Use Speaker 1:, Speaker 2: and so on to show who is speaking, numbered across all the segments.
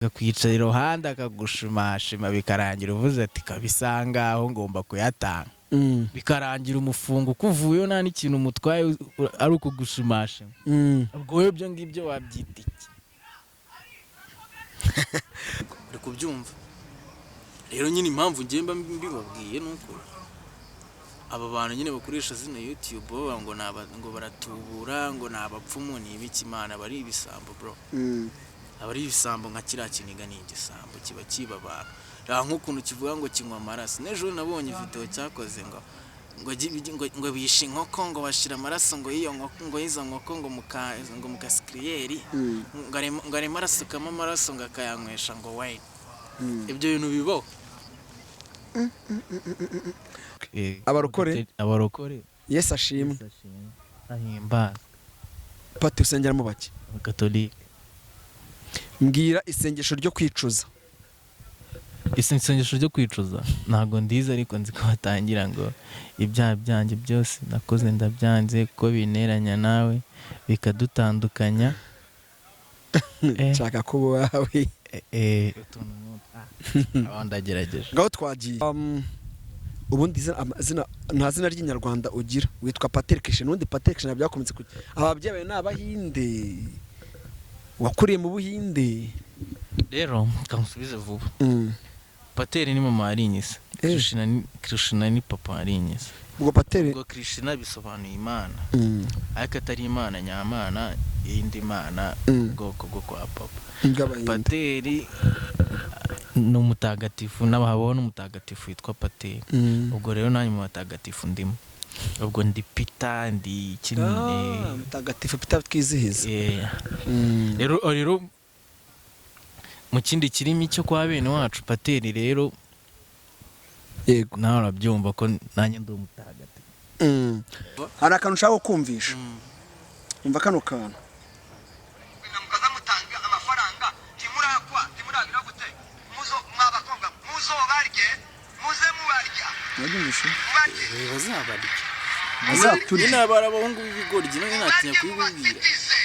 Speaker 1: Akakwicara iruhande akagushimashima, bikarangira uvuze ati: "Kabisa ngaho ngomba kuyatanga." Bikarangira umufungo ukuvuyeho nta n'ikintu umutwaye, ari ukugushimashima. Ubwo wowe ibyo ngibyo wabyita iki? Uri kubyumva rero nyine, impamvu ngiye mba mbibabwiye ni uko aba bantu nyine bakoresha zino YouTube bavuga ngo ni ngo baratubura, ngo ni abapfumu, ni ibiki. Imana, aba ari ibisambo, bro. Aba ari ibisambo. Nka kiriya kiniga ni igisambo, kiba kiba abantu. Reba nk'ukuntu kivuga ngo kinywa amaraso. N'ejo nabonye video cyakoze ngo bishe inkoko, ngo bashira amaraso ngo y'iyo nkoko, ngo y'izo nkoko, ngo mu kasikiriyeri, ngo arimo arasukamo amaraso, ngo akayanywesha ngo wine. Ibyo bintu bibaho?
Speaker 2: Abarokore?
Speaker 1: Abarokore.
Speaker 2: Yesu ashimwe.
Speaker 1: Ahimbaza.
Speaker 2: Pati, usengera mu bake?
Speaker 1: Abakatolike.
Speaker 2: Mbwira isengesho ryo kwicuza.
Speaker 1: Isengesho ryo kwicuza ntabwo ndizi, ariko nzi ko batangira ngo: "Ibyaha byanjye byose nakoze ndabyanze kuko binteranya nawe bikadutandukanya."
Speaker 2: Nshaka kuba uwawe.
Speaker 1: Utuntu nk'utwo. Aho ndagerageje.
Speaker 2: Ngaho twagiye. Ubundi nta zina ry'inyarwanda ugira, witwa Patrick Krishna. Ubundi Patrick Krishna byakometse kuki? Ababyeyi bawe ni Abahinde? Wakuriye mu Buhinde?
Speaker 1: Rero kamusubize vuba. Pateri ni mama warinyise. Krishna ni papa warinyise.
Speaker 2: Ubwo Pateri
Speaker 1: Ubwo Krishna bisobanuye Imana, ariko atari Imana nyamana, iyindi mana, ubwoko bwo kwa papa.
Speaker 2: Bw'Abahinde.
Speaker 1: Pateri ni umutagatifu, n'abahabaho n'umutagatifu witwa Pateri. Ubwo rero nanjye mu batagatifu ndimo. Ubwo ndi Peter, ndi kinini.
Speaker 2: Ah, Mutagatifu Peter twizihiza.
Speaker 1: Rero mu kindi kirimi cyo kwa bene wacu, Pateri rero, nawe urabyumva ko nanjye ndi umutagatifu.
Speaker 2: Hari akantu ushaka kumvisha. Umva kano kantu.
Speaker 3: Mukaza mutanga amafaranga, ntimurakwa, ntimuragira gute, muzo mwabakobwa muzobarye, muze mubarya.
Speaker 2: Wabyumvishe?
Speaker 3: Mubarye.
Speaker 1: Bazabarya.
Speaker 2: Bazaturya.
Speaker 1: Nyine bari abahungu b'ibigoryi, none natinya kubibabwira.
Speaker 3: Mubatitize.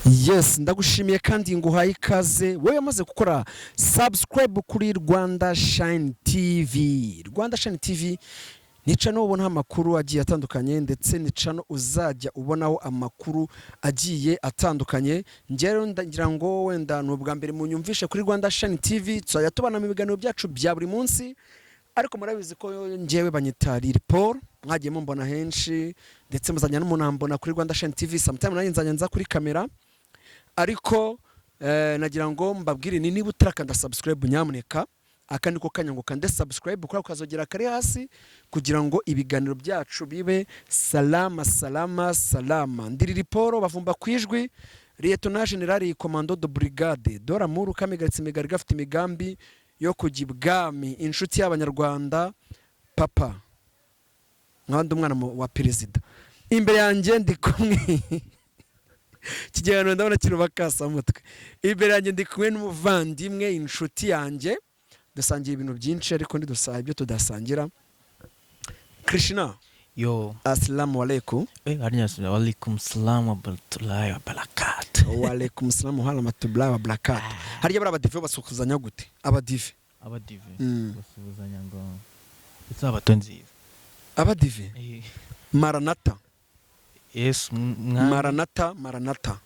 Speaker 2: Yes, ndagushimiye kandi nguhaye ikaze wowe wamaze gukora subscribe kuri Rwanda Shine TV. Rwanda Shine TV ni channel ubonaho amakuru agiye atandukanye, ndetse ni channel uzajya ubonaho amakuru agiye atandukanye. Njye rero ndagira ngo wenda ni ubwa mbere munyumvishe kuri Rwanda Shine TV, tuzajya tubana mu biganiro byacu bya buri munsi. Ariko murabizi ko njyewe banyita Lil Paul, mwagiye mumbona henshi, ndetse muzajya n'umunambona kuri Rwanda Shine TV. Sometime nanjye nzajya nza kuri kamera. Ariko nagira ngo mbabwire ni niba utarakanda subscribe, nyamuneka aka niko kanya ngo kande subscribe kuri ako kazogera kari hasi, kugira ngo ibiganiro byacu bibe salama salama salama. Ndi Lil Paul bavumba ku ijwi, Lieutenant General Commando de Brigade Dora Muru kamigaritse imigari gafite imigambi yo kujya ibwami, inshuti y'Abanyarwanda, papa nk'abandi, umwana wa perezida. Imbere yanjye ndi kumwe, ikiganiro ndabona kiri kasamutwe. Imbere yanjye ndi kumwe n'umuvandimwe, inshuti yanjye, dusangiye ibintu byinshi, ariko ntidusaha ibyo tudasangira. Krishna.
Speaker 1: Yo.
Speaker 2: Assalamu alaikum.
Speaker 1: Harya walaikum salam wa barakatullahi wa barakatuh.
Speaker 2: Wa alaikum salam wa rahmatullahi wa barakatuh. Harya bari Abadive basuhuzanya gute, Abadive?
Speaker 1: Abadive basuhuzanya ngo Isabato nziza.
Speaker 2: Abadive? Maranata.
Speaker 1: Yesu mwami.
Speaker 2: Maranata, maranata.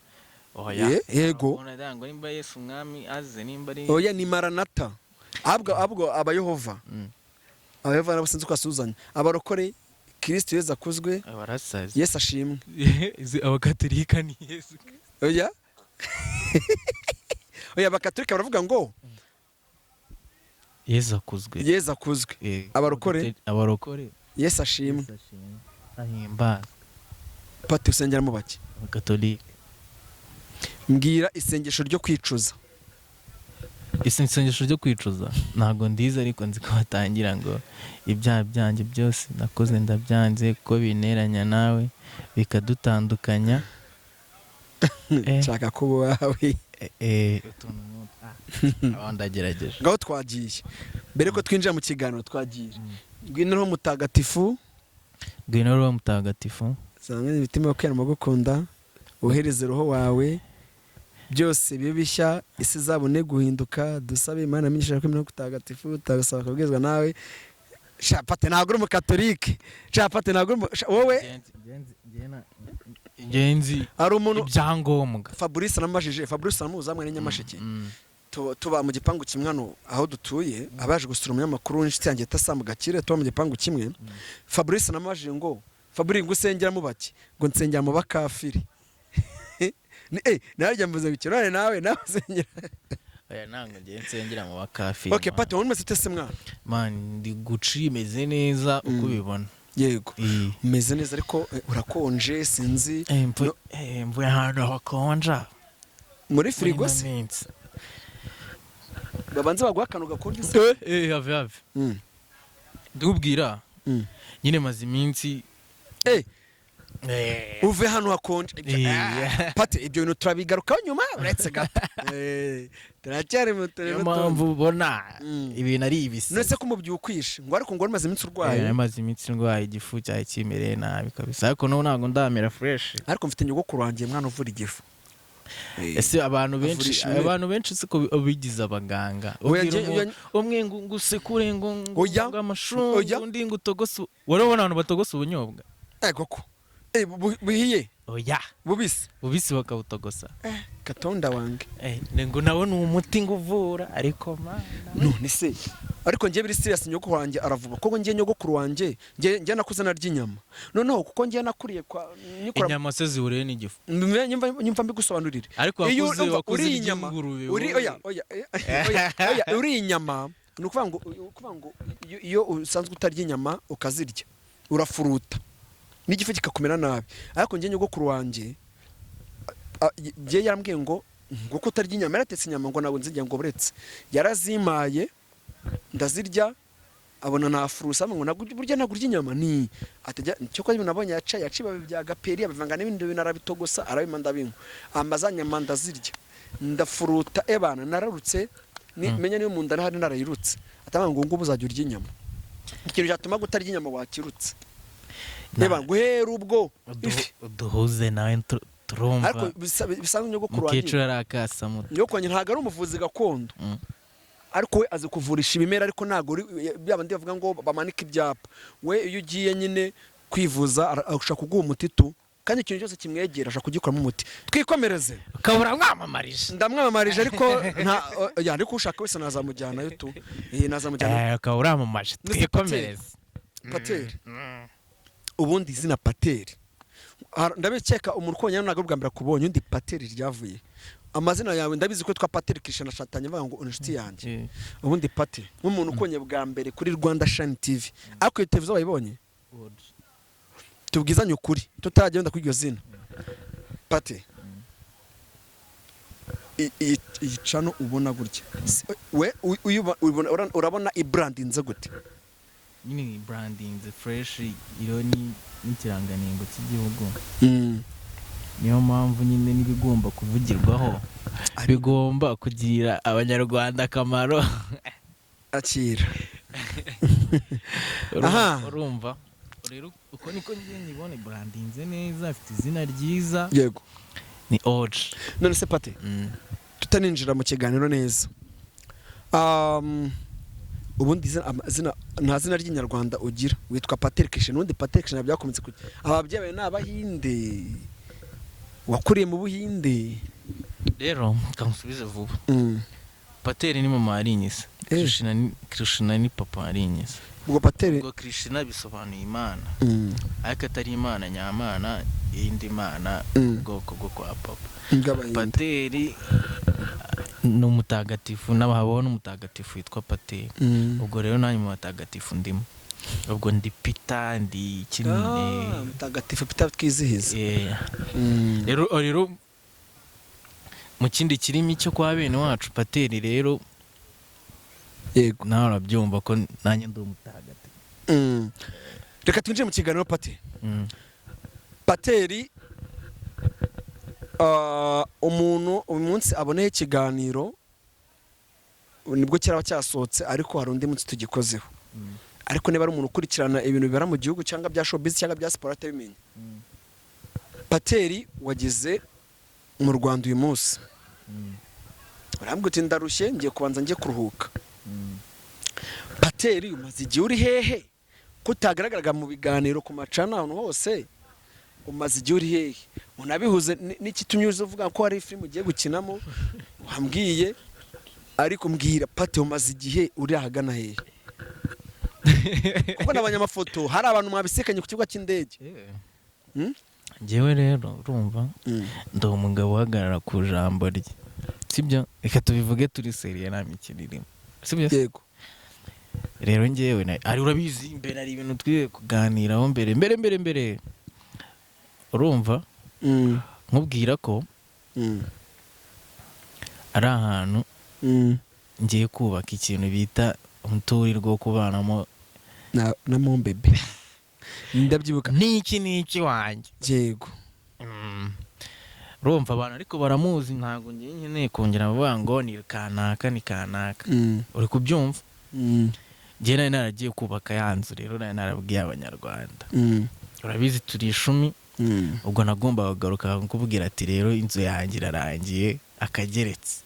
Speaker 1: Oya.
Speaker 2: Yego.
Speaker 1: Ngo nimba Yesu umwami aze, nimba ari
Speaker 2: Oya, ni maranata. Ahubwo Abayehova, Abayehova nabo sinzi uko basuhuzanya. Abarokore: Kristo Yesu akuzwe.
Speaker 1: Abarasazi.
Speaker 2: Yesu ashimwe.
Speaker 1: Abakatolika ni Yesu.
Speaker 2: Oya oya, Abakatolika baravuga ngo
Speaker 1: Yesu akuzwe.
Speaker 2: Yesu akuzwe. Abarokore?
Speaker 1: Abarokore.
Speaker 2: Yesu ashimwe.
Speaker 1: Yesu ashimwe, ahimbaza.
Speaker 2: Pati, usengera mu bake?
Speaker 1: Abakatolike.
Speaker 2: Mbwira isengesho ryo kwicuza.
Speaker 1: Isengesho ryo kwicuza ntabwo ndizi, ariko nzi ko batangira ngo: "Ibyaha byanjye byose nakoze ndabyanze kuko binteranya nawe bikadutandukanya."
Speaker 2: Nshaka kuba uwawe.
Speaker 1: Utuntu nk'utwo. Aho ndagerageje.
Speaker 2: Ngaho twagiye. Mbere ko twinjira mu kiganiro, twagiye. Ngwino Roho Mutagatifu.
Speaker 1: Ngwino Roho Mutagatifu.
Speaker 2: Sanga imitima yo kwera gukunda, wohereze roho wawe, byose bibe bishya, isi izabone guhinduka. Dusabe Imana amenyesha ko imana kutagatifu tagasaba kubwizwa nawe. Shapate, ntabwo uri umukatolike. Shapate, ntabwo uri wowe.
Speaker 1: Ingenzi.
Speaker 2: Hari umuntu
Speaker 1: Ibyangombwa.
Speaker 2: Fabrice namajije, Fabrice aramuzi, hamwe n'Nyamasheke. Tuba mu gipangu kimwe hano aho dutuye. Abaje gusura umunyamakuru w'inshuti yanjye Tasamu Gakire, tuba mu gipangu kimwe. Fabrice namajije ngo: "Fabrice, ngo usengera mu baki?" Ngo: "Nsengera mu bakafiri." Ni narya mvuze ngo ikirone nawe usengera.
Speaker 1: Oya, ntabwo ngiye nsengera mu bakafiri.
Speaker 2: Okay.
Speaker 1: Man.
Speaker 2: Pati, wowe umeze ute se mwana?
Speaker 1: Man, ndi guci, imeze neza uko ubibona.
Speaker 2: Yego.
Speaker 1: Eh.
Speaker 2: Umeze neza, ariko urakonje, sinzi. No.
Speaker 1: Mvuye ahantu hakonja.
Speaker 2: Muri firigo
Speaker 1: Muri ino
Speaker 2: se?
Speaker 1: minsi.
Speaker 2: Babanze baguha akantu gakonje se?
Speaker 1: Have have. Ndikubwira. Nyine maze iminsi
Speaker 2: Uve hano hakonje. Pati, ibyo bintu turabigarukaho nyuma, uretse gato. Turacyari mu
Speaker 1: Niyo
Speaker 2: turere.
Speaker 1: mpamvu ubona ibintu ari ibisi.
Speaker 2: None ko umubyukwishe ngo, ariko ngo wari iminsi urwaye?
Speaker 1: Maze iminsi ndwaye, igifu cyari kimereye nabi kabisa, ariko n'ubu ntabwo ndamera fresh.
Speaker 2: Ariko mfite nyogokuru wanjye mwana uvura igifu.
Speaker 1: Ese abantu benshi
Speaker 2: Avurisha ibimera.
Speaker 1: Abantu benshi siko bigize abaganga.
Speaker 2: Oya,
Speaker 1: Ubwira umwe ngo usekure ngo
Speaker 2: Oya.
Speaker 1: ngo amashu,
Speaker 2: Oya.
Speaker 1: undi ngo utogose warabona abantu batogose ubunyobwa?
Speaker 2: Ego ko buhiye?
Speaker 1: Oya.
Speaker 2: Bubisi?
Speaker 1: Bubisi bakabutogosa.
Speaker 2: Katonda wange.
Speaker 1: Ngo nawe ni umuti ngo uvura, ariko mana.
Speaker 2: None se, ariko njye biri serious, nyogokuru wanjye aravuba, kuko njye nyogokuru wanjye, njye nakuze narya inyama. Noneho kuko njye nakuriye kwa nyikora
Speaker 1: Inyama se zihuriye n'igifu?
Speaker 2: Nyumva mbigusobanurire.
Speaker 1: Ariko
Speaker 2: Iyo
Speaker 1: wakuze
Speaker 2: umva,
Speaker 1: wakuze
Speaker 2: uriye
Speaker 1: urya
Speaker 2: inyama
Speaker 1: ingurube
Speaker 2: uri
Speaker 1: wowe.
Speaker 2: Oya, oya, uriye inyama, ni ukuvuga ngo iyo usanzwe utarya inyama ukazirya, urafuruta n'igifu kikakumera nabi. Ariko njye nyogokuru wanjye njye yarambwiye ngo ko utarya inyama, yaratetse inyama, ngo ntabwo nzirya, ngo buretse yarazimaye ndazirya, abona nafurusa, ngo ntabwo burya ntabwo urya inyama ni atajya. Cyo ko ibintu nabonye yaca ibibabi bya gaperi, abivanga n'ibindi bintu, arabitogosa, arabima, ndabinywa. Amaza nyama ndazirya, ndafuruta, ebana nararutse ni menya niyo mu nda nahari narayirutse. Atanga ngo ngubu uzajya urya inyama, ikintu cyatuma utarya inyama wakirutse. Reba, guhera ubwo ifi
Speaker 1: Uduhuze nawe turumva.
Speaker 2: Ariko bisanzwe nyogokuru wanjye
Speaker 1: Mukecuru arakasamuta.
Speaker 2: Nyogokuru wanjye ntabwo ari umuvuzi gakondo, ariko we azi kuvurisha ibimera, ariko ntabwo bya bandi bavuga ngo bamanika ibyapa. We iyo ugiye nyine kwivuza, ashaka kuguha umuti tu, kandi ikintu cyose kimwegera ashaka kugikoramo umuti. Twikomereze.
Speaker 1: Ukabura mwamamarije.
Speaker 2: Ndamwamamarije, ariko nta oya, ariko ushaka wese nazamujyanayo tu, nazamujyana.
Speaker 1: Ukaba uramamaje.
Speaker 2: Mr.
Speaker 1: Twikomereze.
Speaker 2: Pateri, ubundi izina Pateri, ndabikeka umuntu ukubonye hano ntabwo ari ubwa mbere akubonye. Undi Pateri ryavuye amazina yawe, ndabizi ko twa Pateri Krishna Shatanye, bavuga ngo uri inshuti yanjye. Ubundi Pati, nk'umuntu ukubonye bwa mbere kuri Rwanda Shine TV, ariko iyo televiziyo wayibonye, tubwizanye ukuri tutaragenda kuri iryo zina Pati, iyi channel ubona gutya, we urabona ibrandinze gute?
Speaker 1: Nyine brandinze fresh, iriho n'ikirangantego cy'igihugu. Niyo mpamvu nyine n'ibigomba kuvugirwaho bigomba kugirira Abanyarwanda akamaro.
Speaker 2: Akira. Aha.
Speaker 1: Urumva rero, uko niko ngiye nyibone, brandinze neza, ifite izina ryiza. Ni oje.
Speaker 2: None se Pati, tutaninjira mu kiganiro neza, ubundi nta zina ry'inyarwanda ugira, witwa Patrick Krishna. Ubundi Patrick Krishna byakometse kuki? Ababyeyi bawe ni Abahinde? Wakuriye mu Buhinde?
Speaker 1: Rero kamusubize vuba. Pateri ni mama warinyise. Krishna ni papa warinyise.
Speaker 2: Ubwo Pateri
Speaker 1: Ubwo Krishna bisobanuye Imana, ariko atari Imana nyamana, iyindi mana, ubwoko bwo kwa papa.
Speaker 2: Bw'Abahinde.
Speaker 1: Pateri ni umutagatifu, n'abahabaho n'umutagatifu witwa Pateri. Ubwo rero nanjye mu batagatifu ndimo, ubwo ndi Peter, ndi kinini.
Speaker 2: Ah, mutagatifu Peter twizihiza.
Speaker 1: Rero mu kindi kirimi cyo kwa bene wacu, Pateri rero, nawe urabyumva ko nanjye ndi umutagatifu.
Speaker 2: Reka twinjire mu kiganiro, Pati. Pateri, umuntu uyu munsi aboneho ikiganiro nibwo kiraba cyasohotse, ariko hari undi munsi tugikozeho. Ariko niba ari umuntu ukurikirana ibintu bibera mu gihugu cyangwa bya showbiz cyangwa bya siporo atabimenya. Pateri, wageze mu Rwanda uyu munsi, urambwira uti: "Ndarushye, ngiye kubanza njye kuruhuka." Pateri, umaze igihe uri hehe ko utagaragaraga mu biganiro ku macana ahantu hose? Umaze igihe uri hehe? Unabihuze n'ikitumye uza uvuga ko hari filime ugiye gukinamo wambwiye. Ariko mbwira Pate, umaze igihe uri ahagana hehe? Kuko nabonye amafoto, hari abantu mwabisekanye ku kibuga cy'indege. Hmm?
Speaker 1: Njyewe rero urumva, ndi umugabo uhagarara ku ijambo rye, sibyo? Reka tubivuge turi sérieux, nta mikino irimo, sibyo?
Speaker 2: Yego.
Speaker 1: Rero njyewe ari urabizi, mbere hari ibintu twiye kuganiraho mbere mbere mbere mbere, urumva, nkubwira ko ari ahantu ngiye kubaka ikintu bita umuturirwa wo kubanamo
Speaker 2: Na mombebe, ndabyibuka.
Speaker 1: N'iki n'iki wanjye.
Speaker 2: Yego.
Speaker 1: Urumva abantu ariko baramuzi, ntabwo ngiye nkeneye kongera kuvuga ngo ni kanaka, ni kanaka. Uri kubyumva? Njyewe nari naragiye kubaka ya nzu, rero nari narabwiye Abanyarwanda, urabizi turi 10. Ubwo nagombaga kugaruka nkubwira ati: "Rero inzu yanjye irarangiye, akageretse,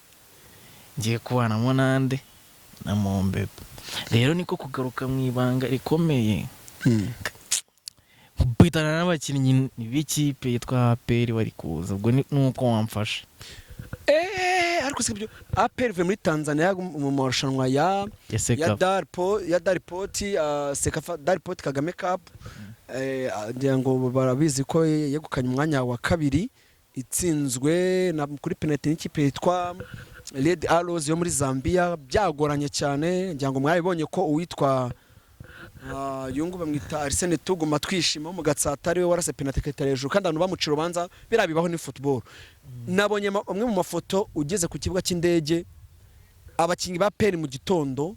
Speaker 1: ngiye kubanamo nande? Na mombebe." Rero niko kugaruka mu ibanga rikomeye, kubitana n'abakinnyi b'ikipe yitwa APR bari kuza. Ubwo nuko wamfasha.
Speaker 2: Ariko si ibyo, APR ivuye muri Tanzania mu marushanwa ya
Speaker 1: ya
Speaker 2: ya
Speaker 1: CECAFA.
Speaker 2: Darpo ya Daripoti, CECAFA Daripoti Kagame Cup. Ngira ngo barabizi ko yegukanye umwanya wa kabiri, itsinzwe na kuri penalty n'ikipe yitwa Red Arrows yo muri Zambia, byagoranye cyane. Ngira ngo mwabibonye ko uwitwa yungu bamwita Arsene Tuguma twishima wo mu Gatsata ariwe warase penalty ikahita hejuru, kandi abantu bamucira urubanza. Biriya bibaho, ni football. Nabonye amwe mu mafoto ugeze ku kibuga cy'indege, abakinnyi ba APR mu gitondo,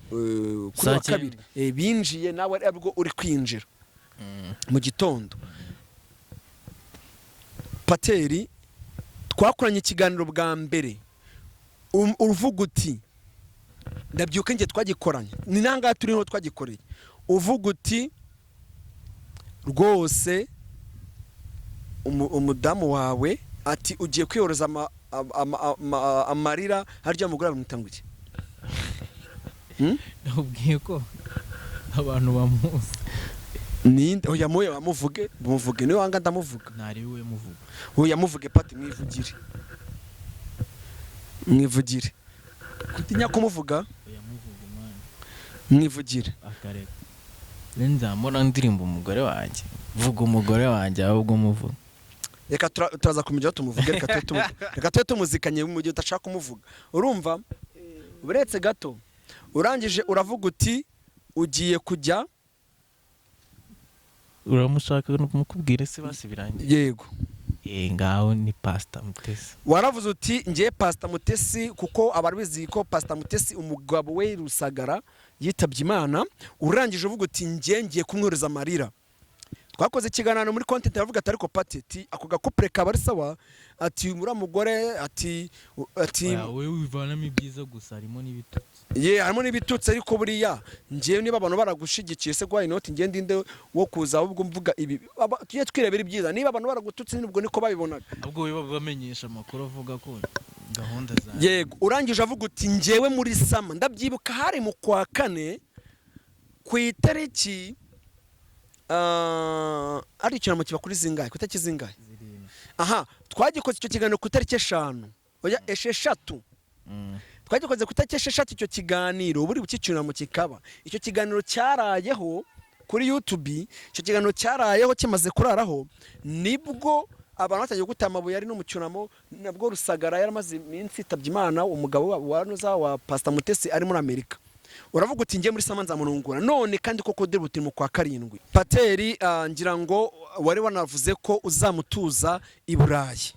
Speaker 2: kuri
Speaker 1: Saa
Speaker 2: wa kabiri, binjiye, nawe aribwo uri kwinjira mu gitondo. Pateri, twakoranye ikiganiro bwa mbere, uvuga uti, ndabyuka njye twagikoranye, ni nangaha turiho twagikoreye, uvuga uti: "Rwose umudamu wawe," ati, "ugiye kwiyoroza amarira." Harya mugore bamwita ngo iki?
Speaker 1: Nakubwiye ko abantu bamuzi.
Speaker 2: Ninde? Oya, muye bamuvuge, muvuge niwe wanga ndamuvuga.
Speaker 1: Ntari we muvuga.
Speaker 2: Oya, muvuge Pati, mwivugire, mwivugire, kutinya kumuvuga.
Speaker 1: Oya, muvuga umwana.
Speaker 2: Mwivugire.
Speaker 1: Akareka rero nzamura ndirimba umugore wanjye, vuga umugore wanjye ahubwo muvuga.
Speaker 2: Reka turaza kumujyaho tumuvuge. Reka tube tumuzikanye mu gihe udashaka kumuvuga. Urumva, uretse gato, urangije uravuga uti ugiye kujya
Speaker 1: Uramushaka mukubwire se basi birangiye?
Speaker 2: Yego.
Speaker 1: Eh, ngaho ni Pasita Mutesi.
Speaker 2: Waravuze uti: "Ngiye Pasita Mutesi," kuko ababizi ko Pasita Mutesi umugabo we Rusagara yitabye Imana. Urangije uvuga uti: "Ngiye kumwohereza amarira." Twakoze ikiganiro muri content, aravuga ati: "Ariko Pati," ati, "ako gakupure kaba ari sawa," ati, "uriya mugore," ati
Speaker 1: Oya, wowe wivanamo ibyiza gusa, harimo n'ibitutsi.
Speaker 2: Ye, harimo n'ibitutsi, ariko buriya ngewe niba abantu baragushigikiye se, guhaye inoti, ngende inde wo kuza ahubwo mvuga ibi? Tujye twirebera ibyiza. Niba abantu baragututse, nubwo niko babibonaga.
Speaker 1: Ahubwo wowe bamenyesha amakuru avuga ko gahunda za
Speaker 2: Yego, urangije avuga uti: "Ngewe muri summer." Ndabyibuka, hari mu kwa kane ku itariki, ari icyunamo kiba kuri zingahe, ku itariki zingahe?
Speaker 1: 7.
Speaker 2: Aha twagikoze icyo kiganiro ku itariki 5, oya, 6. Twagikoze ku itariki 6 icyo kiganiro, buri buke icyunamo kikaba. Icyo kiganiro cyarayeho kuri YouTube. Icyo kiganiro cyarayeho, kimaze kuraraho nibwo abantu batangiye guta amabuye, ari no mu cyunamo. Nabwo Rusagara yaramaze iminsi yitabye Imana, umugabo wa Nuza wa Pastor Mutesi ari muri Amerika. Uravuga uti: "Ngiye muri summer nzamurungura." None kandi koko dore buti mu kwa karindwi. Pateri, ngira ngo wari wanavuze ko uzamutuza i Burayi,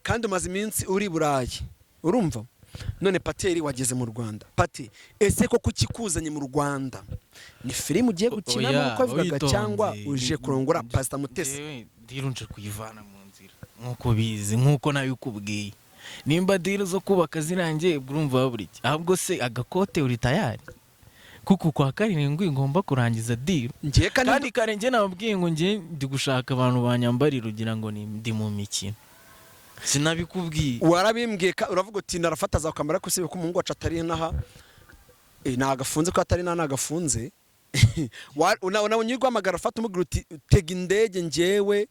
Speaker 2: kandi umaze iminsi uri i Burayi, urumva. None Pateri wageze mu Rwanda. Pati, ese koko ukikuzanye mu Rwanda ni filime ugiye gukinamo
Speaker 1: Oya,
Speaker 2: uko wabivugaga,
Speaker 1: witonze.
Speaker 2: cyangwa uje kurongora Pasita Mutesi?
Speaker 1: Njyewe deal nje kuyivana mu nzira nk'uko bizi, nk'uko nabikubwiye. Nimba deal zo kubaka zirangiye, ubwo urumva buri iki? Ahubwo se agakote uri tayari? Kuko kwa 7 ngomba kurangiza deal.
Speaker 2: Ngiye kandi.
Speaker 1: Kandi kare njye nababwiye ngo njye ndi gushaka abantu banyambarira, ugira ngo ni ndi mu mikino. Sinabikubwiye?
Speaker 2: Warabimbwiye, uravuga uti narafata azakwambara, ko usibye ko umuhungu wacu atari inaha. Nagafunze ko atari inaha, nagafunze. Unabonye uri guhamagara, afata umubwira uti tega indege, njyewe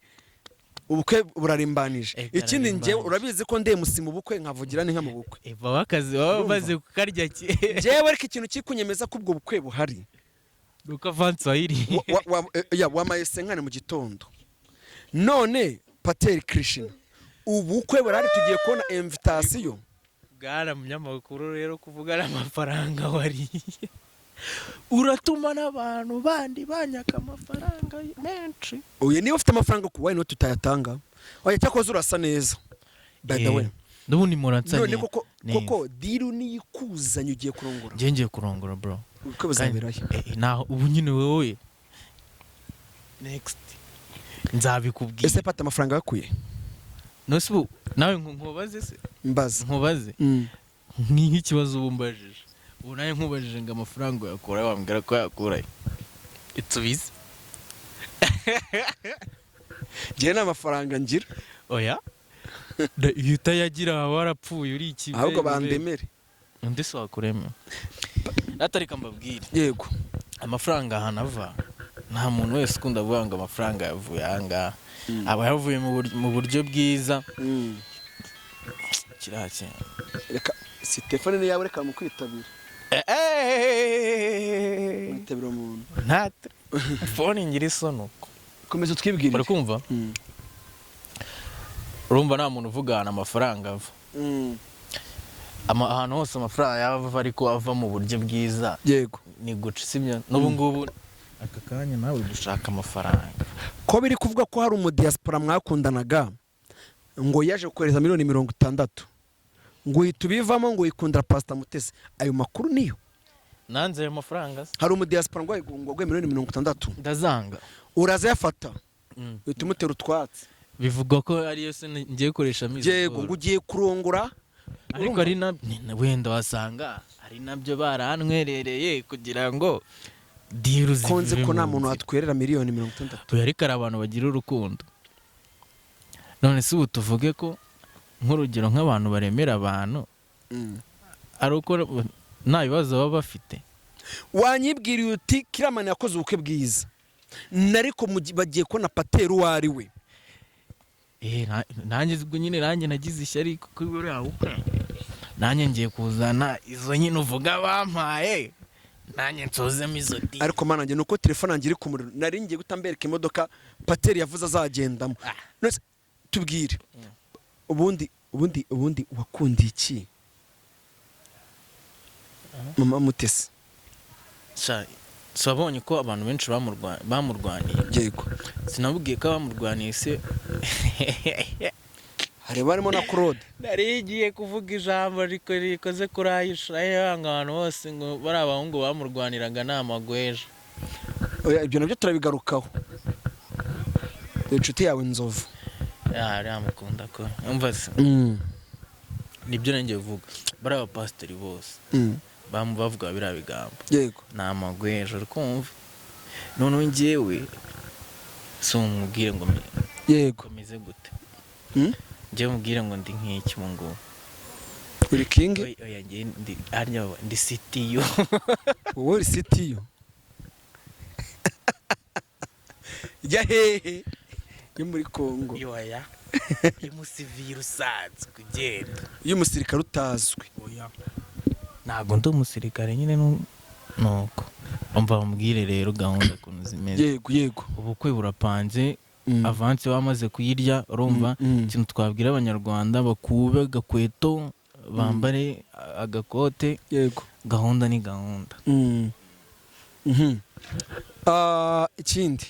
Speaker 2: ubukwe burarimbanije.
Speaker 1: Ikindi
Speaker 2: Ikindi njyewe
Speaker 1: kararimbanyije.
Speaker 2: Urabizi ko ndemusi mu bukwe, nkavugira n'inka mu bukwe.
Speaker 1: Baba akazi baba
Speaker 2: Urumva?
Speaker 1: bamaze kukarya
Speaker 2: Njyewe ariko ikintu kikunyemeza ko ubwo bukwe buhari
Speaker 1: nuko avansi wayiriye.
Speaker 2: Ya, wamaye senkane mu gitondo. None Pateri Krishna, ubukwe burahari, tugiye kubona invitation.
Speaker 1: Bwana munyamakuru, rero kuvuga n'amafaranga wariye uratuma n'abantu bandi banyaka amafaranga menshi.
Speaker 2: Oya, niba ufite amafaranga ku why not tutayatanga? Oya, cyakoze urasa neza, by the way.
Speaker 1: N'ubundi muransa.
Speaker 2: None koko
Speaker 1: neza.
Speaker 2: Koko deal niyikuzanye, ugiye kurongora?
Speaker 1: Njye ngiye kurongora, bro.
Speaker 2: Ubukwe buzaberayo?
Speaker 1: Naho ubu nyine wowe next nzabikubwira.
Speaker 2: Ese pata amafaranga yakuye?
Speaker 1: Nose ubu nawe nkubaze se?
Speaker 2: Mbaza.
Speaker 1: Nkubaze nk'ikibazo ubu mbajije, ubu nawe nkubajije ngo amafaranga uyakura, wambwira ko yakurayo itubize?
Speaker 2: Njyewe nta mafaranga ngira.
Speaker 1: Oya, iyo utayagira waba warapfuye uri iki?
Speaker 2: Ahubwo bandemere.
Speaker 1: Undi si wakurema, atareka mbabwire.
Speaker 2: Yego.
Speaker 1: Amafaranga ahantu ava, nta muntu wese ukunda kuvuga ngo amafaranga yavuye ahangaha, aba yavuye mu buryo bwiza. Kiriya kintu.
Speaker 2: Reka si telefone ni yawe, reka mu kwitabira kwitabira umuntu.
Speaker 1: Nta telefone ngira isoni uko.
Speaker 2: Komeza utwibwirire.
Speaker 1: Uri kumva? Urumva nta muntu uvuga ahantu amafaranga ava. Ahantu hose amafaranga yaba ava, ariko ava mu buryo bwiza. Ni guca, sibyo? N'ubu ngubu aka kanya nawe gushaka amafaranga.
Speaker 2: Ko biri kuvuga ko hari umudiaspora mwakundanaga ngo yaje kohereza miliyoni 60, ngo uhita ubivamo, ngo wikundira Pasita Mutesi, ayo makuru niyo?
Speaker 1: Nanze ayo mafaranga se.
Speaker 2: Hari umudiaspora ngo waguhe miliyoni 60.
Speaker 1: Ndazanga.
Speaker 2: Urazayafata, uhita umutera utwatsi.
Speaker 1: Bivugwa ko ariyo se ngiye gukoresha mizi.
Speaker 2: Yego, ngo ugiye kurongora.
Speaker 1: Ariko ari wenda wasanga ari nabyo barantwerereye kugira ngo deal
Speaker 2: Konze
Speaker 1: zive
Speaker 2: ko nta
Speaker 1: mu
Speaker 2: muntu
Speaker 1: nzira.
Speaker 2: watwerera miliyoni 60.
Speaker 1: Oya, ariko hari abantu bagira urukundo. None se ubu tuvuge ko nk'urugero nk'abantu baremera abantu ari uko nta bibazo baba bafite?
Speaker 2: Wanyibwiriye uti Kiramani yakoze ubukwe bwiza, nariko bagiye kubona pateri uwo ari we.
Speaker 1: Nanjye ubwo nyine nanjye nagize ishyari kuri buriya bukwe, nanjye ngiye kuzana izo nyine uvuga bampaye, nanjye nsozemo izo deal.
Speaker 2: Ariko mana njye, nuko telefone yanjye iri ku muriro, nari ngiye guhita mbereka imodoka pateri yavuze azagendamo. None se, tubwire, ubundi wakundiye iki mama Mutesi?
Speaker 1: Sha, si wabonye ko abantu benshi bamurwaniye?
Speaker 2: Yego.
Speaker 1: Sinabubwiye ko abamurwaniye se?
Speaker 2: Hari barimo na Claude.
Speaker 1: Nari igiye kuvuga ijambo rikoze kuri Ayisha, ngo abantu bose ngo bari abahungu bamurwaniraga ni amagweja.
Speaker 2: Oya, ibyo nabyo turabigarukaho. Inshuti yawe Nzovu.
Speaker 1: Ariya mukunda ko umva se, nibyo nanjye kuvuga, bari abapasiteri bose bavuga biriya bigambo ni amagweja, uri kumva? Noneho njyewe si umubwire ngo meze gute? Njyewe mubwire ngo ndi nk'iki ubu ngubu?
Speaker 2: Uri king.
Speaker 1: Oya, oya, njye ndi harya ndi CTU.
Speaker 2: Wowe uri CTU jya hehe yo muri Kongo?
Speaker 1: Yoya, y'umusivili usanzwe ugenda.
Speaker 2: Iyo umusirikare utazwi.
Speaker 1: Ntabwo ndi umusirikare nyine, nuko umva bamubwire rero gahunda ukuntu zimeze.
Speaker 2: Yego.
Speaker 1: Ubukwe burapanze, avance bamaze kuyirya, urumva? Ikintu twabwira Abanyarwanda, bakube agakweto, bambare agakote. Gahunda ni gahunda.
Speaker 2: Ikindi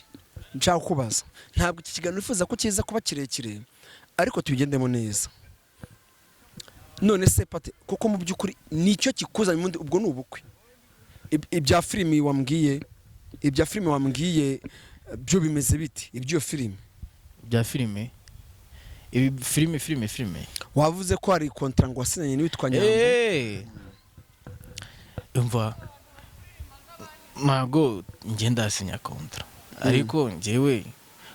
Speaker 2: nshaka kubaza, ntabwo iki kiganiro nifuza ko kiza kuba kirekire, ariko tubigendemo neza. None se pate, kuko mu by'ukuri nicyo kikuzanye ubundi, ubwo ni ubukwe. Ibya filimi wambwiye byo bimeze biti, iby'iyo filimi?
Speaker 1: Bya filime, ibi filime.
Speaker 2: Wavuze ko hari contrat ngo wasinyanye n'uwitwa Nyambo.
Speaker 1: Umva. Ntabwo njye ndasinya contrat, ariko njyewe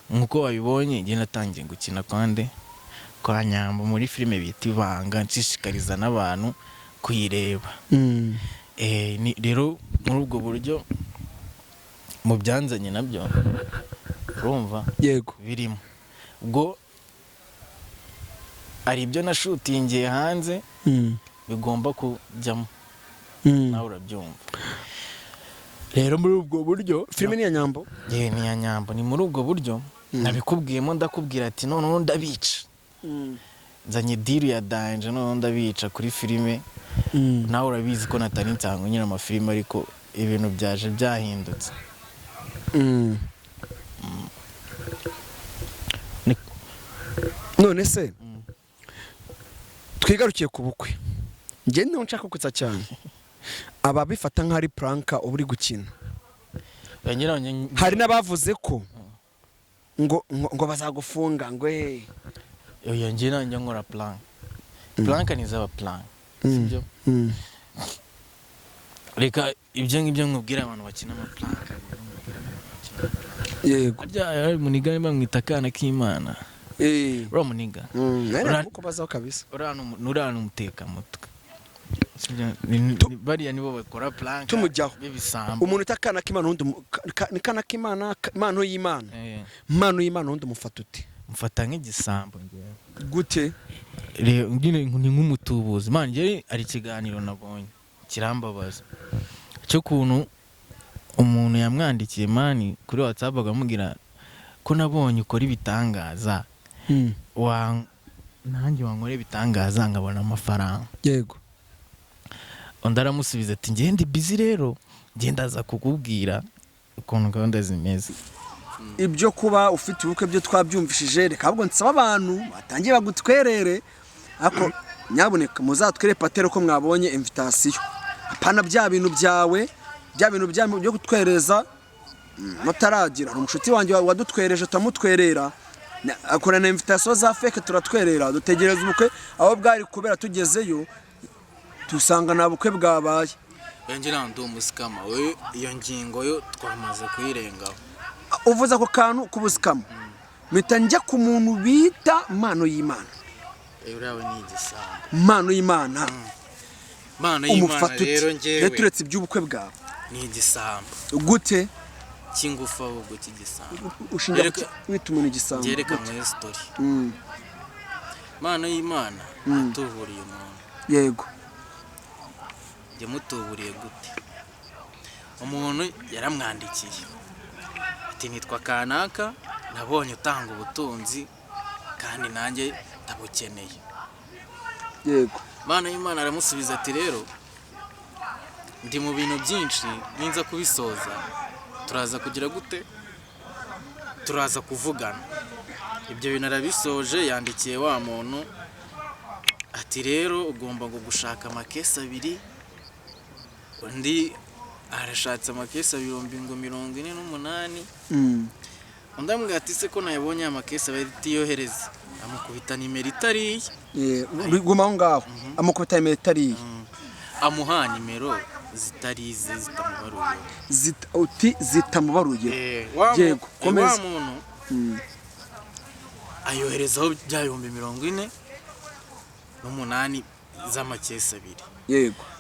Speaker 1: nk'uko wabibonye, njye natangiye gukina kwande kwa Nyambo muri filime bita Ibanga, nshishikariza n'abantu kuyireba. Rero muri ubwo buryo, mu byanzanye nabyo, urumva, birimo ubwo hari ibyo nashutingiye hanze bigomba kujyamo. Nawe urabyumva rero muri ubwo buryo.
Speaker 2: Filime ni iya Nyambo?
Speaker 1: Yewe, ni iya Nyambo. Ni muri ubwo buryo nabikubwiyemo, ndakubwira ati noneho ndabica, nzanye deal ya danger, noneho ndabica kuri filime. Nawe urabizi ko natari nsanzwe nyine amafilime, ariko ibintu byaje byahindutse.
Speaker 2: None se twigarukiye ku bukwe, njye niho nshaka kwitsa cyane ababifata nk'aho ari prank uba uri gukina. Hari n'abavuze ko ngo bazagufunga ngo
Speaker 1: Oya, njye nanjye nkora prank. Prank ni izaba prank, sibyo? Reka ibyo ngibyo nkubwira abantu bakina amaprank. Harya hari umuniga bamwita Akana k'Imana? Uriya muniga,
Speaker 2: Nari kubazaho kabisa.
Speaker 1: Uriya ni umutekamutwe. Sibyo? Bariya nibo bakora prank
Speaker 2: Tumujyaho.
Speaker 1: b'ibisambo.
Speaker 2: Umuntu uta Akana k'Imana, undi ni Kana k'Imana, impano y'Imana. Impano y'Imana, undi umufata ute?
Speaker 1: Mufata nk'igisambo njyewe.
Speaker 2: Gute?
Speaker 1: Rero nyine ni nk'umutubuzi, man. Njyewe hari ikiganiro nabonye kirambabaza cy'ukuntu umuntu yamwandikiye, man, kuri WhatsApp, akamubwira ko nabonye ukora ibitangaza, wa nanjye wankora ibitangaza nkabona amafaranga. Undi aramusubiza ati njye ndi busy, rero njye ndaza kukubwira ukuntu gahunda zimeze.
Speaker 2: Ibyo kuba ufite ubukwe byo twabyumvishije. Reka ahubwo nsaba abantu batangiye bagutwerere, ariko nyabuneka muzatwere patero ko mwabonye invitation, apana bya bintu byawe, bya bintu byanyu byo kutwereza mutaragira. Hari umushuti wanjye wadutwereje, turamutwerera, akora na invitation za fake, turatwerera, dutegereza ubukwe aho bwari kubera, tugezeyo dusanga nta bukwe bwabaye.
Speaker 1: Yongera ndi umuscammer we, iyo ngingo yo twamaze kuyirengaho.
Speaker 2: Uvuze ako kantu k'ubuscammer, mpita njya ku muntu bita Mpano y'Imana.
Speaker 1: Uriya we ni igisambo.
Speaker 2: Mpano y'Imana.
Speaker 1: Impano y'Imana.
Speaker 2: Umufata ute?
Speaker 1: Rero njyewe
Speaker 2: Rero turetse iby'ubukwe bwawe.
Speaker 1: Ni igisambo.
Speaker 2: Gute?
Speaker 1: Cy'ingufu ahubwo, cy'igisambo.
Speaker 2: Ushinja wita umuntu igisambo?
Speaker 1: Byereka
Speaker 2: Gute?
Speaker 1: muri story. Impano y'Imana atuburiye umuntu. Yamutuburiye gute? Umuntu yaramwandikiye ati nitwa kanaka, nabonye utanga ubutunzi kandi nanjye ndabukeneye. Impano y'Imana aramusubiza ati rero ndi mu bintu byinshi, ninza kubisoza turaza kugira gute, turaza kuvugana. Ibyo bintu arabisoje, yandikiye wa muntu ati rero ugomba ngo gushaka amakesi abiri. Undi arashatse amakesi abiri, 48,000. Undi amubwira ati se ko nayabonye aya makesi abiri, atiyohereza, amukubita nimero itari iye.
Speaker 2: Guma aho ngaho, amukubita nimero itari iye?
Speaker 1: Amuha nimero zitari ize, zitamubaruye.
Speaker 2: Uti zitamubaruye? Yego, komeza.
Speaker 1: Wa muntu ayoherezaho bya 48,000 z'amakesi abiri.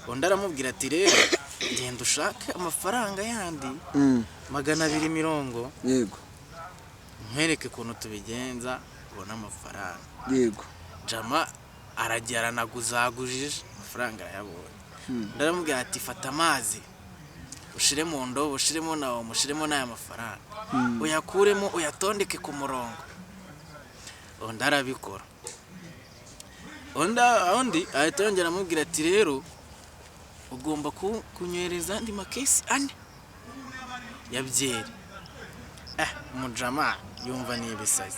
Speaker 1: Undi aramubwira ati rero genda ushake amafaranga yandi 220, nkwereke ukuntu tubigenza ubone amafaranga. Jama aragiye, aranaguzagujije, amafaranga arayabonye. Undi aramubwira ati fata amazi ushire mu ndobo, ushiremo na omo, ushiremo n'aya mafaranga, uyakuremo uyatondeke ku murongo. Undi arabikora. Undi ahita yongera amubwira ati rero ugomba kunyohereza andi makesi ane ya byeri. Umujama yumva ni ibisazi.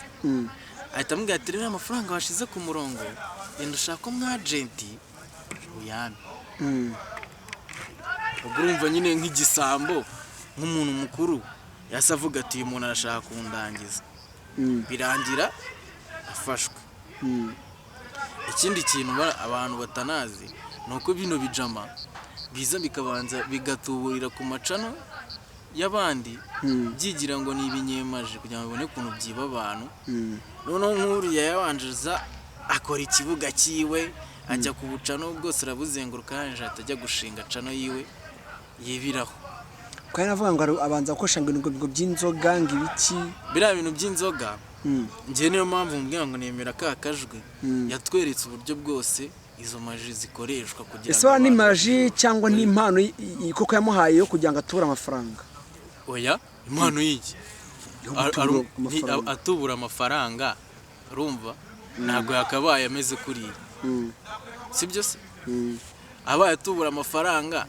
Speaker 1: Ahita amubwira ati rero amafaranga washize ku murongo, genda ushake umwajenti uyame. Ubwo urumva nyine nk'igisambo, nk'umuntu mukuru yahise avuga ati uyu muntu arashaka kundangiza. Birangira afashwe. Ikindi kintu abantu batanazi ni uko bino bijama biza bikabanza bigatuburira ku macano. y'abandi, byigira ngo ni ibinyemaji kugira ngo bibone ukuntu byiba abantu. Noneho nk'uriya yabanjiza akora ikibuga cyiwe, ajya ku bucano bwose arabuzenguruka, arangije ahita ajya gushinga channel yiwe yibiraho.
Speaker 2: Kandi navuga ngo abanza gukoresha ngo ibintu by'inzoga, ngo ibiki.
Speaker 1: Biriya bintu by'inzoga, njye niyo mpamvu mbwira ngo nemera ka kajwi yatweretse uburyo bwose izo magie zikoreshwa kugira
Speaker 2: Ese wa ni
Speaker 1: abantu-
Speaker 2: magie cyangwa ni impano koko yamuhaye yo kugira ngo atubure amafaranga?
Speaker 1: Oya, impano y'iki?
Speaker 2: Yo gutubura amafaranga.
Speaker 1: Atubura amafaranga, urumva ntabwo yakabaye ameze kuriya, sibyo se? Abaye atubura amafaranga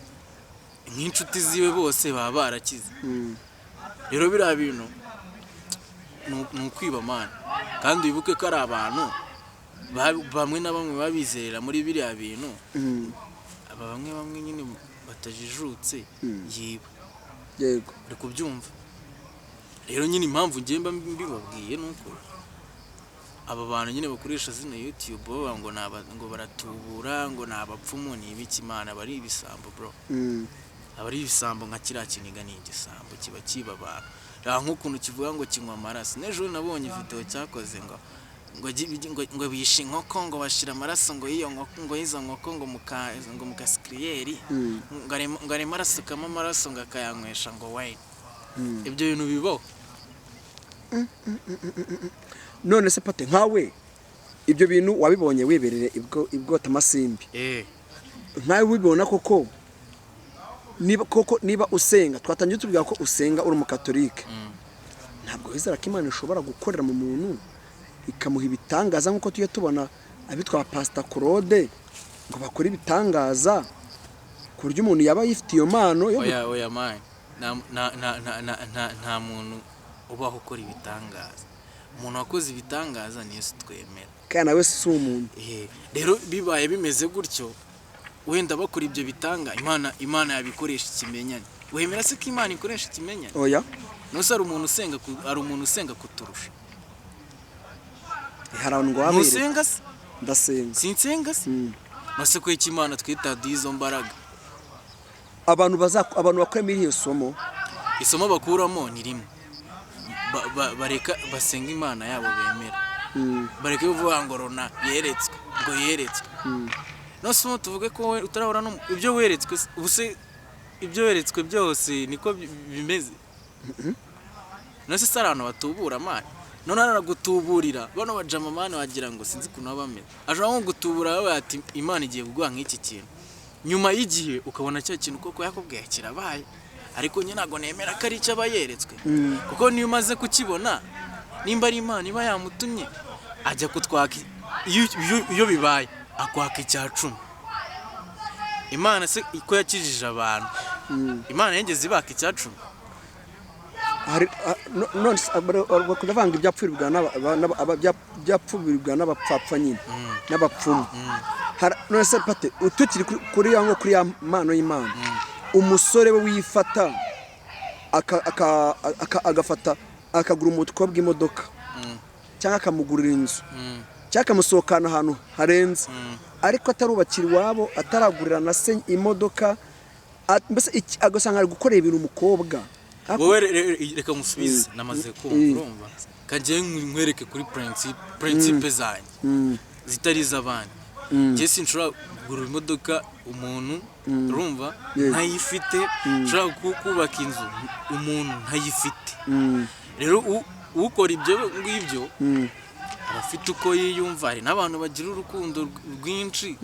Speaker 1: nk'inshuti ziwe bose baba barakize. Rero biriya bintu ni ukwiba, man. Kandi wibuke ko ari abantu bamwe na bamwe baba bizerera muri biriya bintu. Aba bamwe bamwe nyine batajijutse yiba. Uri kubyumva? Rero nyine impamvu ngiye mba mbibabwiye ni uko aba bantu nyine bakoresha zino YouTube bavuga ngo ni ngo baratubura, ngo ni abapfumu, ni ibiki, Imana, aba ari ibisambo, bro. Aba ari ibisambo. Nka kiriya kiniga ni igisambo, kiba kiba abantu. Reba nk'ukuntu kivuga ngo kinywa amaraso. N'ejo nabonye video cyakoze ngo bishe inkoko, ngo bashira amaraso ngo y'iyo nkoko, ngo y'izo nkoko, ngo mu kasikiriyeri, ngo arimo arasukamo amaraso, ngo akayanywesha ngo wine. Ibyo bintu bibaho?
Speaker 2: None se Pate, nkawe ibyo bintu wabibonye wibereye ibwota amasimbi?
Speaker 1: Eh.
Speaker 2: Nkawe wibona koko, niba koko niba usenga, twatangiye tubwira ko usenga, uri umukatolike, ntabwo wizera ko Imana ishobora gukorera mu muntu ikamuha ibitangaza nk'uko tujya tubona abitwa Pasita Claude ngo bakore ibitangaza, ku buryo umuntu yaba yifitiye iyo mpano yo
Speaker 1: Oya, oya, man, nta muntu ubaho ukora ibitangaza. Umuntu wakoze ibitangaza ni Yesu twemera.
Speaker 2: Kandi nawe si umuntu.
Speaker 1: Eh, rero bibaye bimeze gutyo, wenda bakora ibyo bitanga, Imana yabikoresha ikimenyane. Wemera se ko Imana ikoresha ikimenyane?
Speaker 2: Oya.
Speaker 1: Nose hari umuntu usenga kuturusha?
Speaker 2: Hari abantu ngo babereye.
Speaker 1: Ntusenga se?
Speaker 2: Ndasenga.
Speaker 1: Sinsenga se? Nose ko iki Imana twitaduye izo mbaraga?
Speaker 2: Abantu bakora muri iyo somo.
Speaker 1: Isomo bakuramo ni rimwe. Bareka basenga Imana yabo bemera, bareke kuvuga ngo rona yeretswe, ngo yeretswe. Nose ubu tuvuge ko wowe utarahura no ibyo weretswe ubu se ibyo weretswe byose niko bimeze? Nose se ari abantu batubura, man? None aragutuburira bano bajama, man, wagira ngo sinzi ukuntu baba bameze. Ashobora nko gutubura babaye ati: "Imana igiye kuguha nk'iki kintu." Nyuma y'igihe ukabona cya kintu koko yakubwiye kirabaye. Ariko njye ntabwo nemera ko ari icyo aba yeretswe, kuko niyo umaze kukibona, nimba ari Imana iba yamutumye, ajya kutwaka iyo bibaye akwaka icya cumi. Imana se ko yakijije abantu, Imana yigeze ibaka icya cumi?
Speaker 2: Hari none se bakunda bavanga ibyapfurirwa n'abapfapfa nyine n'abapfumu. None se Pate, tukiri kuri ya nko kuri ya mpano y'Imana, umusore we wifata agafata akagura umukobwa imodoka cyangwa akamugurira inzu cyangwa akamusohokana ahantu harenze, ariko atarubakira iwabo, ataragurira na se imodoka, mbese agasanga ari gukorera ibintu umukobwa.
Speaker 1: Wowe reka musubize, namaze kumva. Urumva, kagiye nkwereke kuri principe zanjye zitari iz'abandi. Njye sinshobora kugura imodoka umuntu, urumva, ntayifite. Nshobora kubaka inzu umuntu ntayifite. Rero ukora ibyo ngibyo aba afite uko yiyumva. Hari n'abantu bagira urukundo rwinshi,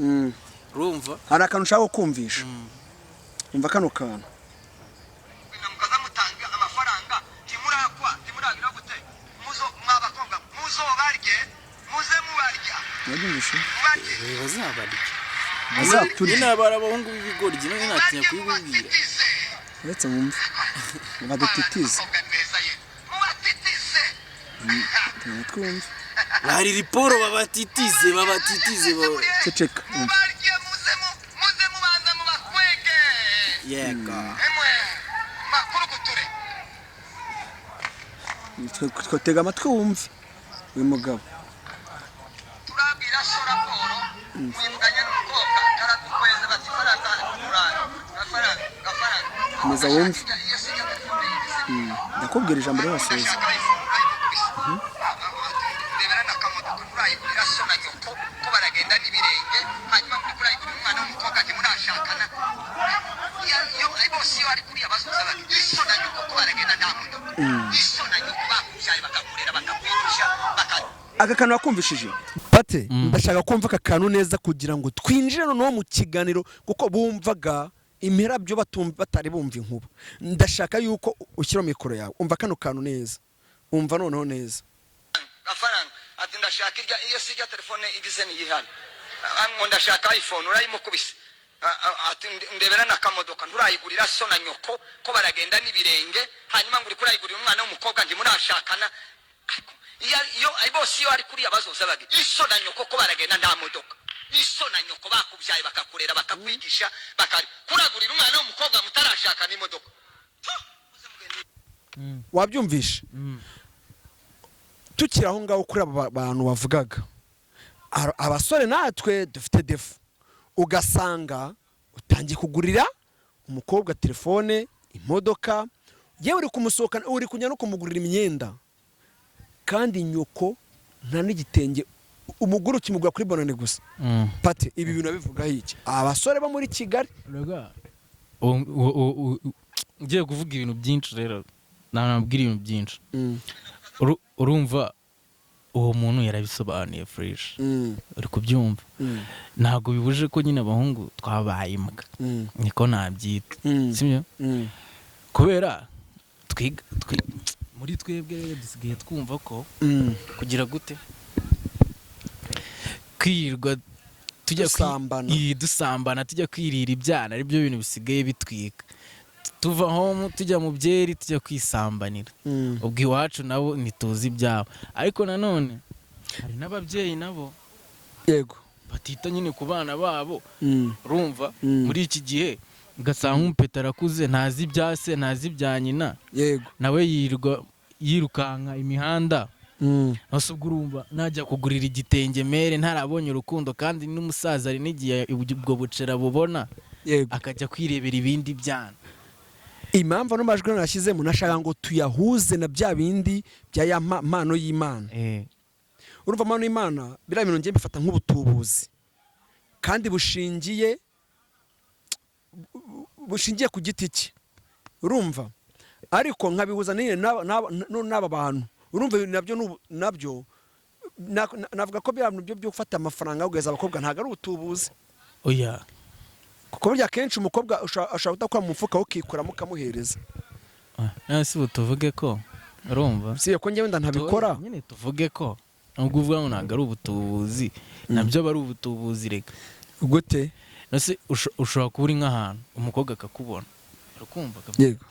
Speaker 1: urumva.
Speaker 2: Hari akantu ushaka kumvisha. Umva kano kantu.
Speaker 3: Mukaza mutanga amafaranga, ntimurakwa, ntimuragira gute. Muzo mwabakobwa muzobarye, muze mubarya.
Speaker 2: Wabyumvishe?
Speaker 3: Mubarye.
Speaker 1: Bazabarya.
Speaker 2: Bazaturya.
Speaker 1: Nyine aba ari abahungu b'ibigoryi, none natinya kubibabwira.
Speaker 3: Mubatitize.
Speaker 2: Uretse mwumve badutitize.
Speaker 3: Abakobwa ni beza ye, mubatitize.
Speaker 2: Tega amatwi wumve.
Speaker 1: Bari riporo, babatitize, babatitize
Speaker 2: Ceceka, umva.
Speaker 3: Mubarye, muze mubanza mubakwege.
Speaker 1: Yego.
Speaker 3: Emwe makuruguture.
Speaker 2: Tega amatwi wumve uyu mugabo.
Speaker 3: Turabwira so raporo mwivuganye n'umukobwa, karagukweza bati: "Faranga, kurara gafaranga, gafaranga."
Speaker 2: Komeza wumve.
Speaker 3: Iyo sijya telefone.
Speaker 2: Ndakubwira ijambo ribasoza.
Speaker 3: Ndashaka iPhone, urayimukubise. Ndebera n'akamodoka, nturayigurira so na nyoko ko baragenda n'ibirenge, hanyuma muri kurayigurira umwana w'umukobwa ntimurashakana. Iyo bose iyo ari kuriya bazoza bati iso na nyoko ko baragenda nta modoka, iso na nyoko bakubyaye, bakakurera, bakakwigisha, baka
Speaker 2: Aka kantu wakumvishije, Pate? Ndashaka kumva aka kantu neza kugira ngo twinjire noneho mu kiganiro, kuko bumvaga imirabyo batumva, batari bumva inkuba. Ndashaka yuko ushyira mikoro yawe, umva kano kantu neza, umva noneho neza.
Speaker 3: Amafaranga ati ndashaka irya, iyo si irya telefone igize niyihana ngo ndashaka iPhone, urayimukubise. Ati ndebera n'akamodoka, nturayigurira so na nyoko ko baragenda n'ibirenge, hanyuma ngo uri kurayigurira umwana w'umukobwa ntimurashakana. Ariko iyo bose iyo ari kuriya bazoza bagi iso na nyoko ko baragenda nta modoka, iso na nyoko bakubyaye, bakakurera, bakakwigisha, kuragurira umwana w'umukobwa mutarashakana imodoka.
Speaker 2: Wabyumvishe? Tukiri aho ngaho kuri aba bantu bavugaga, abasore natwe dufite défaut, ugasanga utangiye kugurira umukobwa telefone, imodoka, yewe uri kumusohokana, uri kujya no kumugurira imyenda, kandi nyoko nta n'igitenge umugore ukimugura kuri Bonane gusa. Pate, ibi bintu babivugaho iki abasore bo muri Kigali?
Speaker 1: Ugiye kuvuga ibintu byinshi rero, nababwira ibintu byinshi. Urumva uwo muntu yarabisobanuye fresh, uri kubyumva? Ntabwo bibuje ko nyine abahungu twabaye imbwa, niko nabyita, sibyo? Kubera twiga muri twebwe rero dusigaye twumva ko kugira gute, kwirirwa tujya
Speaker 2: Dusambana.
Speaker 1: Dusambana, tujya kwirira ibyana, aribyo bintu bisigaye bitwika. Tuva home tujya mu byeri, tujya kwisambanira. Ubwo iwacu nabo ntituzi ibyabo, ariko nanone hari n'ababyeyi nabo batita nyine ku bana babo. Urumva, muri iki gihe ugasanga nk'umupeta arakuze, ntazi ibya se, ntazi ibya nyina, nawe yirirwa yirukanka imihanda. Ese ubwo urumva najya kugurira igitenge mere ntarabonye urukundo? Kandi n'umusaza hari n'igihe ubwo bucera bubona, akajya kwirebera ibindi byana.
Speaker 2: Impamvu ano majwi nashyizemo, nashaka ngo tuyahuze na bya bindi bya ya mpano y'Imana. Urumva, mpano y'Imana, biriya bintu ngiye mbifata nk'ubutubuzi kandi bushingiye ku giti cye, urumva? Ariko nkabihuza nyine n'aba bantu, urumva nabyo nabyo navuga ko biriya bintu byo gufata amafaranga ugaheza abakobwa ntabwo ari ubutubuzi.
Speaker 1: Oya.
Speaker 2: Kuko burya akenshi umukobwa ashobora kudakora mu mufuka, ukikuramo ukamuhereza.
Speaker 1: Ah, si ubu tuvuge ko, urumva,
Speaker 2: Si ko njyewe wenda ntabikora.
Speaker 1: Nyine tuvuge ko nubwo uvuga ngo ntabwo ari ubutubuzi, nabyo aba ari ubutubuzi reka.
Speaker 2: Gute?
Speaker 1: Ese ushobora kuba uri nk'ahantu, umukobwa akakubona, urakumva,
Speaker 2: Yego.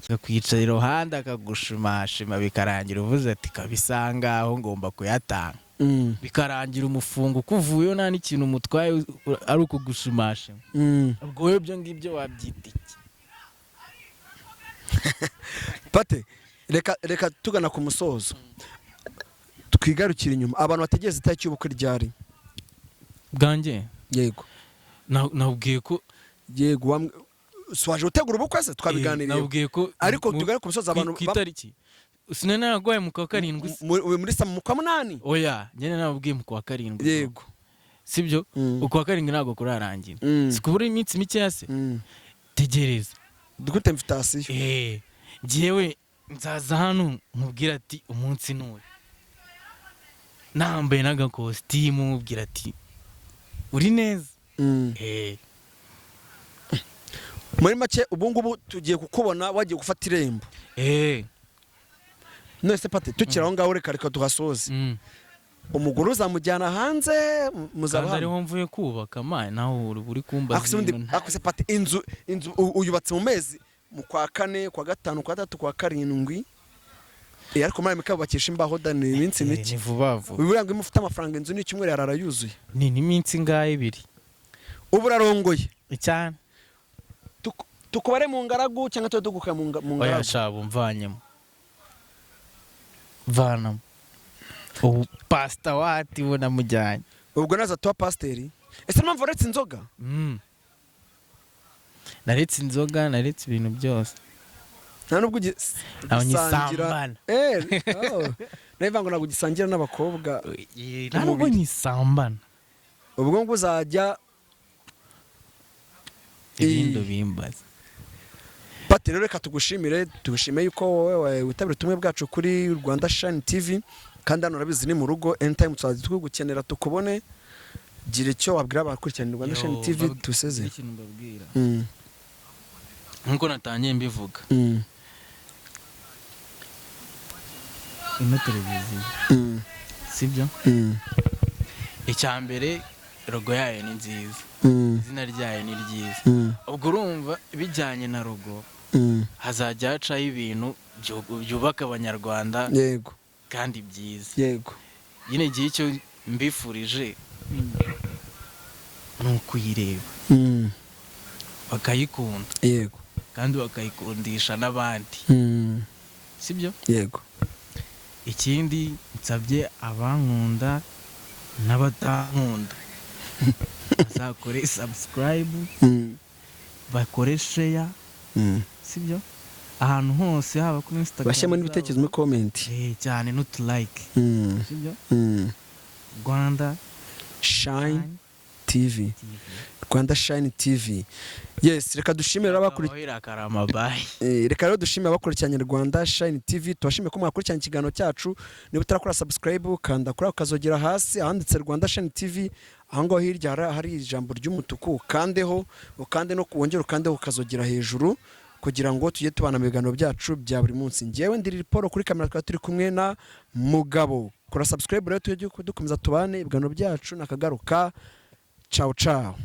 Speaker 1: akakwicara iruhande, akagushimashima, bikarangira uvuze ati kabisa ngaho ngomba kuyatanga. Bikarangira umufungo ukuvuyeho nta n'ikintu umutwaye, ari ukugushimashima. Ubwo wowe ibyo ngibyo wabyita iki?
Speaker 2: Pate, reka tugana ku musozo, twigarukire inyuma. Abantu bategereza itariki y'ubukwe ryari?
Speaker 1: Bwanjye?
Speaker 2: Yego.
Speaker 1: Nabwiye ko
Speaker 2: Yego, si waje gutegura ubukwe se? Twabiganiriye.
Speaker 1: Nabwiye ko
Speaker 2: Ariko tugane ku musozo, abantu
Speaker 1: ku itariki sinari nararwaye mu kwa karindwi se?
Speaker 2: Muri sama mu kwa munani.
Speaker 1: Oya, njye nababwiye mu kwa karindwi. Sibyo? Ukwa karindwi ntabwo kurarangira. Si kubura iminsi mikeya se? Tegereza.
Speaker 2: Dukute invitation.
Speaker 1: Njyewe nzaza hano nkubwira ati umunsi n'uyu, nambaye n'agakositimu, nkubwira ati uri neza.
Speaker 2: Muri make, ubu ngubu tugiye kukubona wagiye gufata irembo. None se Pate, tukiri aho ngaho, reka tuhasoze. Umugore uzamujyana hanze, muzaba
Speaker 1: Kandi
Speaker 2: hano?
Speaker 1: Ariho mvuye kubaka man, nawe uri kumbaza
Speaker 2: Ako se ubundi
Speaker 1: ibintu
Speaker 2: ako se Pate, inzu uyubatse mu mezi, mu kwa kane, kwa gatanu, kwa gatatu, kwa karindwi. Ariko muri Amerika bubakisha imbaho da, ni iminsi mike.
Speaker 1: Ni vuba vuba.
Speaker 2: Buriya ngo iyo mufite amafaranga, inzu ni icyumweru yarara yuzuye.
Speaker 1: Ni n'iminsi ingahe, 2.
Speaker 2: Ubu urarongoye?
Speaker 1: Cyane.
Speaker 2: Tukubare mu ngaragu cyangwa tube tuguka mu
Speaker 1: Oya.
Speaker 2: ngaragu?
Speaker 1: Shabu mvanyemo, vanamo ubu pasita wati bo namujyanye.
Speaker 2: Ubwo naza tuba pasiteri. Ese impamvu uretse inzoga?
Speaker 1: Naretse inzoga, naretse ibintu byose.
Speaker 2: Nta nubwo
Speaker 1: Ntabwo
Speaker 2: ugisangira.
Speaker 1: nyisambana.
Speaker 2: Oh. Nabivuga ngo ntabwo ugisangira n'abakobwa.
Speaker 1: Nta nubwo
Speaker 2: Umubiri.
Speaker 1: nyisambana.
Speaker 2: Ubwo ngo uzajya
Speaker 1: Ibindi bimbaza.
Speaker 2: Pati, rero reka tugushimire, tugushime yuko wowe witabira ubutumwa bwacu kuri Rwanda Shine TV, kandi hano urabizi ni mu rugo, anytime tuzajya tugukenera tukubone. Gira icyo wabwira abakurikirana Rwanda Shine TV, tuseze.
Speaker 1: Ikintu mbabwira, nkuko natangiye mbivuga, ino televiziyo, sibyo? Icya mbere, logo yayo ni nziza, izina ryayo ni ryiza. Ubwo urumva bijyanye na logo, hazajya hacaho ibintu byubaka Abanyarwanda kandi byiza. Nyine igihe icyo mbifurije ni ukuyireba, bakayikunda, kandi bakayikundisha n'abandi, sibyo?
Speaker 2: Yego.
Speaker 1: Ikindi nsabye abankunda n'abatankunda, bazakore subscribe, bakore share, sibyo? Ahantu hose, haba kuri Instagram
Speaker 2: Bashyiramo n'ibitekerezo muri comment.
Speaker 1: Cyane, n'utulike, sibyo? Rwanda
Speaker 2: Shine TV.
Speaker 1: TV.
Speaker 2: Rwanda Shine TV, yes. Reka dushimire abakurikiye.
Speaker 1: Irakarama, bye.
Speaker 2: Reka rero dushime abakurikiranye Rwanda Shine TV, tubashime ko mwakurikiranye ikiganiro cyacu. Niba utarakora subscribe, kanda kuri ako kazogera hasi ahanditse Rwanda Shine TV, aho ngaho hirya hari ijambo ry'umutuku, ukandeho, ukande no wongere ukandeho ukazogera hejuru kugira ngo tujye tubana mu biganiro byacu bya buri munsi. Ngewe ndiri Paul, kuri kamera twari turi kumwe na Mugabo. Kora subscribe rero tujye dukomeza tubane ibiganiro byacu nakagaruka. Ciao ciao.